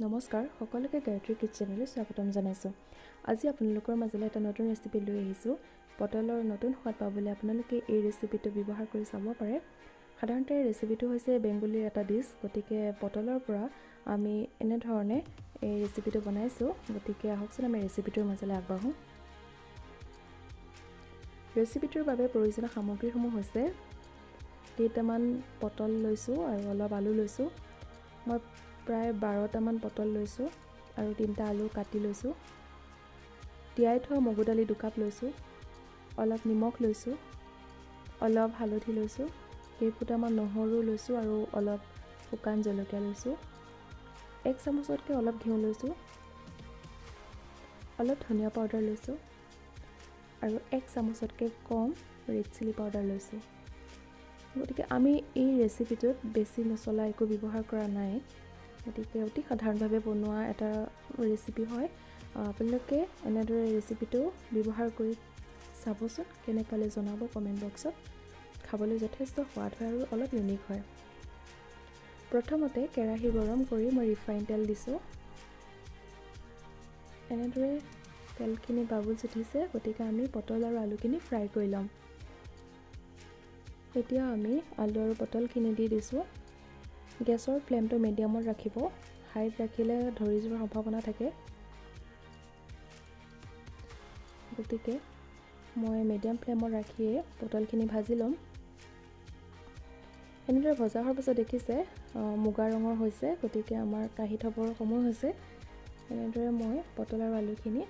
নমস্কাৰ সকলোকে গায়ত্ৰী কিচেনলৈ স্বাগতম জনাইছোঁ। আজি আপোনালোকৰ মাজলৈ এটা নতুন ৰেচিপি লৈ আহিছোঁ। পটলৰ নতুন সোৱাদ পাবলৈ আপোনালোকে এই ৰেচিপিটো ব্যৱহাৰ কৰি চাব পাৰে। সাধাৰণতে ৰেচিপিটো হৈছে বেংগলীৰ এটা ডিছ, গতিকে পটলৰ পৰা আমি এনেধৰণে এই ৰেচিপিটো বনাইছোঁ। গতিকে আহকচোন আমি ৰেচিপিটোৰ মাজলৈ আগবাঢ়োঁ। ৰেচিপিটোৰ বাবে প্ৰয়োজনীয় সামগ্ৰীসমূহ হৈছে কেইটামান পটল লৈছোঁ আৰু অলপ আলু লৈছোঁ। মই প্ৰায় 12টামান পটল লৈছোঁ আৰু 3টা আলু কাটি লৈছোঁ। তিয়াই থোৱা মগু দালি 2 কাপ লৈছোঁ, অলপ নিমখ লৈছোঁ, অলপ হালধি লৈছোঁ, কেইফুটামান নহৰু লৈছোঁ আৰু অলপ শুকান জলকীয়া লৈছোঁ, 1 চামুচতকৈ অলপ ঘিউ লৈছোঁ, অলপ ধনিয়া পাউডাৰ লৈছোঁ আৰু 1 চামুচতকৈ কম ৰেড চিলি পাউডাৰ লৈছোঁ। গতিকে আমি এই ৰেচিপিটোত বেছি মছলা একো ব্যৱহাৰ কৰা নাই, গতিকে অতি সাধাৰণভাৱে বনোৱা এটা ৰেচিপি হয়। আপোনালোকে এনেদৰে ৰেচিপিটো ব্যৱহাৰ কৰি চাবচোন, কেনে পালে জনাব কমেণ্ট বক্সত। খাবলৈ যথেষ্ট সোৱাদ হয় আৰু অলপ ইউনিক হয়। প্ৰথমতে কেৰাহী গৰম কৰি মই ৰিফাইন তেল দিছোঁ। এনেদৰে তেলখিনি বাবুলছ উঠিছে, গতিকে আমি পটল আৰু আলুখিনি ফ্ৰাই কৰি ল'ম। এতিয়া আমি আলু আৰু পটলখিনি দি দিছোঁ। গেছৰ ফ্লেমটো মিডিয়ামত ৰাখিব, হাইত ৰাখিলে ধৰি যোৱাৰ সম্ভাৱনা থাকে, গতিকে মই মিডিয়াম ফ্লেমত ৰাখিয়ে পটলখিনি ভাজি ল'ম। এনেদৰে ভজা হোৱাৰ পাছত দেখিছে মুগা ৰঙৰ হৈছে, গতিকে আমাৰ কাঢ়ি থ'বৰ সময় হৈছে। এনেদৰে মই পটল আৰু আলুখিনি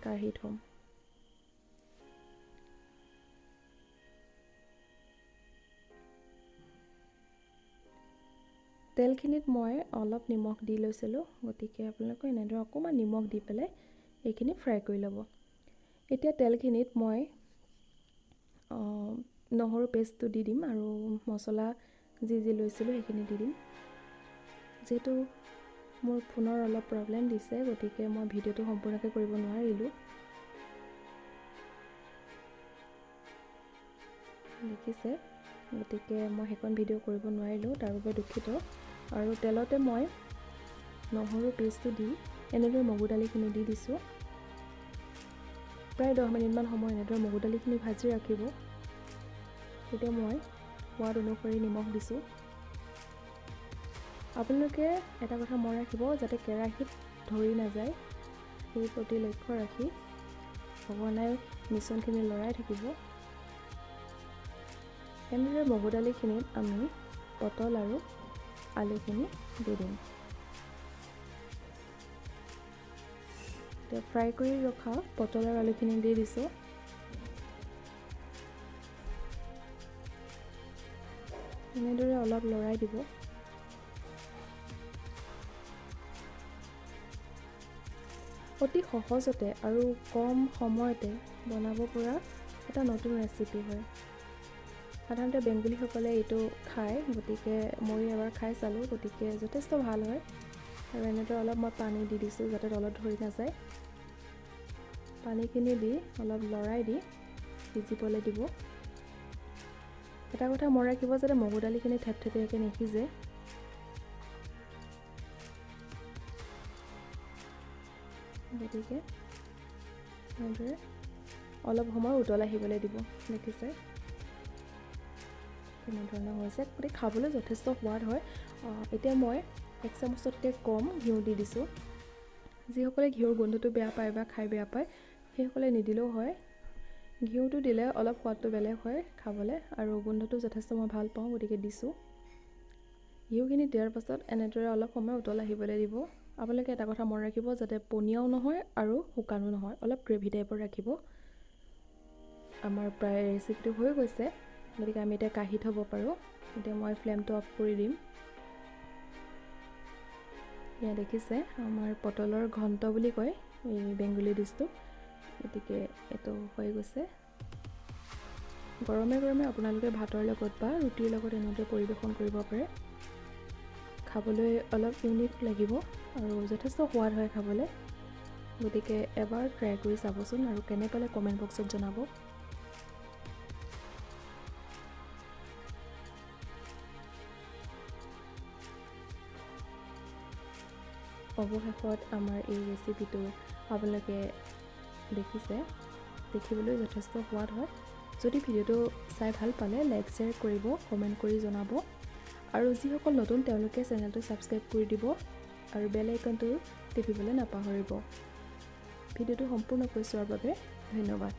কাঢ়ি থ'ম। তেলখিনিত মই অলপ নিমখ দি লৈছিলোঁ, গতিকে আপোনালোকে এনেদৰে অকণমান নিমখ দি পেলাই এইখিনি ফ্ৰাই কৰি ল'ব। এতিয়া তেলখিনিত মই নহৰু পেষ্টটো দি দিম আৰু মছলা যি যি লৈছিলোঁ সেইখিনি দি দিম। যিহেতু মোৰ ফোনৰ অলপ প্ৰব্লেম দিছে, গতিকে মই ভিডিঅ'টো সম্পূৰ্ণকৈ কৰিব নোৱাৰিলোঁ। দেখিছে, গতিকে মই সেইখন ভিডিঅ' কৰিব নোৱাৰিলোঁ, তাৰ বাবে দুখিত। আৰু তেলতে মই নহৰু পেষ্টটো দি এনেদৰে মগু দালিখিনি দি দিছোঁ। প্ৰায় 10 মিনিটমান সময় এনেদৰে মগু দালিখিনি ভাজি ৰাখিব। এতিয়া মই সোৱাদ অনুসৰি নিমখ দিছোঁ। আপোনালোকে এটা কথা মনত ৰাখিব, যাতে কেৰাহীত ধৰি নাযায় সেই প্ৰতি লক্ষ্য ৰাখি সঘনাই মিশ্ৰণখিনি লৰাই থাকিব। এনেদৰে মগু দালিখিনিত আমি পটল আৰু আলুখিনি দি দিম। এতিয়া ফ্ৰাই কৰি ৰখা পটল আৰু আলুখিনি দি দিছোঁ। এনেদৰে অলপ লৰাই দিব। অতি সহজতে আৰু কম সময়তে বনাব পৰা এটা নতুন ৰেচিপি হয়। সাধাৰণতে বেংগলীসকলে এইটো খায়, গতিকে ময়ো এবাৰ খাই চালোঁ, গতিকে যথেষ্ট ভাল হয়। আৰু এনেদৰে অলপ মই পানী দি দিছোঁ যাতে তলত ধৰি নাযায়। পানীখিনি দি অলপ লৰাই দি সিজিবলৈ দিব। এটা কথা মনত ৰাখিব যাতে মগু দালিখিনি থেপথেপীয়াকৈ নিসিজে। গতিকে এনেদৰে অলপ সময় উতল আহিবলৈ দিব। দেখিছে কেনেধৰণৰ হৈছে, গতিকে খাবলৈ যথেষ্ট সোৱাদ হয়। এতিয়া মই 1 চামুচতকৈ কম ঘিউ দি দিছোঁ। যিসকলে ঘিউৰ গোন্ধটো বেয়া পায় বা খাই বেয়া পায় সেইসকলে নিদিলেও হয়। ঘিউটো দিলে অলপ সোৱাদটো বেলেগ হয় খাবলৈ আৰু গোন্ধটো যথেষ্ট মই ভাল পাওঁ, গতিকে দিছোঁ। ঘিউখিনি দিয়াৰ পাছত এনেদৰে অলপ সময় উতল আহিবলৈ দিব। আপোনালোকে এটা কথা মনত ৰাখিব, যাতে পনীয়াও নহয় আৰু শুকানো নহয়, অলপ গ্ৰেভি টাইপৰ ৰাখিব। আমাৰ প্ৰায় ৰেচিপিটো হৈ গৈছে, গতিকে আমি এতিয়া কাঢ়ি থ'ব পাৰোঁ। এতিয়া মই ফ্লেমটো অফ কৰি দিম। এয়া দেখিছে আমাৰ পটলৰ ঘণ্ট বুলি কয় এই বেংগলী ডিছটো, গতিকে এইটো হৈ গৈছে। গৰমে গৰমে আপোনালোকে ভাতৰ লগত বা ৰুটিৰ লগত এনেদৰে পৰিৱেশন কৰিব পাৰে। খাবলৈ অলপ ইউনিক লাগিব আৰু যথেষ্ট সোৱাদ হয় খাবলৈ। গতিকে এবাৰ ট্ৰাই কৰি চাবচোন আৰু কেনে পালে কমেণ্ট বক্সত জনাব। অৱশেষত আমাৰ এই ৰেচিপিটো আপোনালোকে দেখিছে, দেখিবলৈ যথেষ্ট সোৱাদ হয়। যদি ভিডিঅ'টো চাই ভাল পালে লাইক, শ্বেয়াৰ কৰিব, কমেণ্ট কৰি জনাব আৰু যিসকল নতুন তেওঁলোকে চেনেলটো ছাবস্ক্ৰাইব কৰি দিব আৰু বেল আইকনটো টিপিবলৈ নাপাহৰিব। ভিডিঅ'টো সম্পূৰ্ণকৈ চোৱাৰ বাবে ধন্যবাদ।